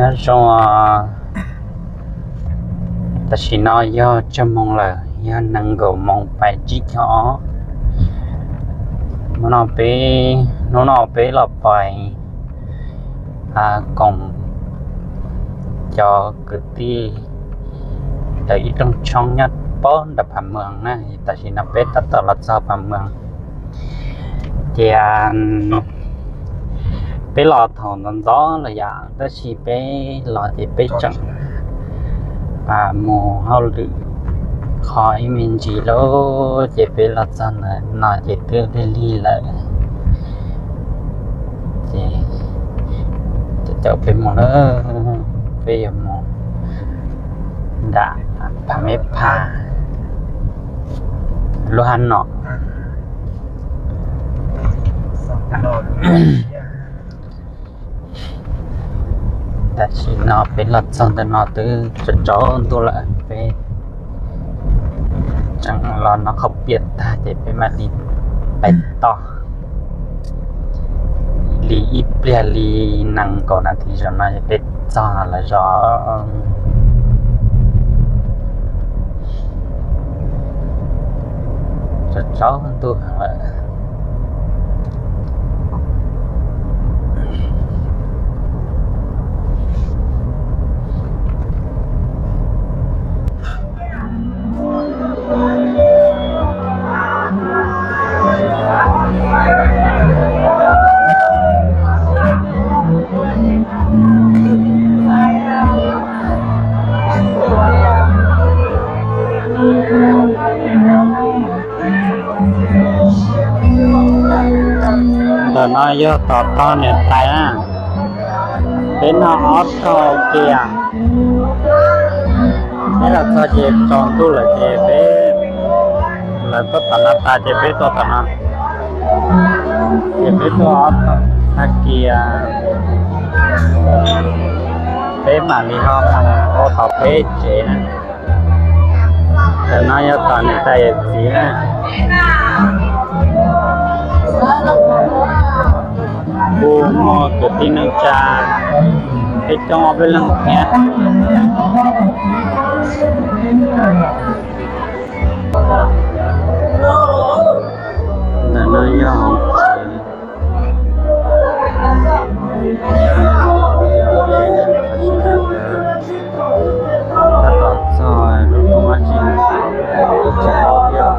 Nyob zoo, tam sim no yog tsawg moos lawm? Yog nees nkaum moos pais tsib caug ob. Hnub no peb, hnub no peb los pais koom cov kwv tij lawv ib rooj tshoob nyob pab nram Phav Moos na. Tam sim no peb tab tom los txog Phav Moos. Ces peb los thaum ntxov ntxov lawm yom, tab sis peb los ces peb tseem mus hauj lwm qhov ib me ntsis lauj, ces peb los txog ntawm no ces twb lig lig lawm. Ces caum peb mus na, peb yuav mus nram Phav Meb Phas lub hab no. Tam sim no peb los txog ntawm no twb tsaus ntuj lawm, peb tseem los noj khob piam tag ces peb mam li pais tod. Li ib pliag li nees nkaum nas this zaum no peb txog lawm zos. Tsaus ntuj lawm. Ntawm no yog tom tog niam tais na. Peb noj ob tog kiag. Peb los txog ces tsaus ntuj lawm ces peb, lawv tuaj tom no tas ces peb tuaj tom no. Ces peb tuaj ob tog kiag, peb mam li ho mus ua tom peb tsev na. Ntawm no yog tom niam tais yawm txiv na. Kuj muaj kwv tij neej tsa peb coob ob peb leeg thiab. Ntawm no yog hauv tsev. Tab tom txog lub rooj dab tsi, kuv tsis paub thiab.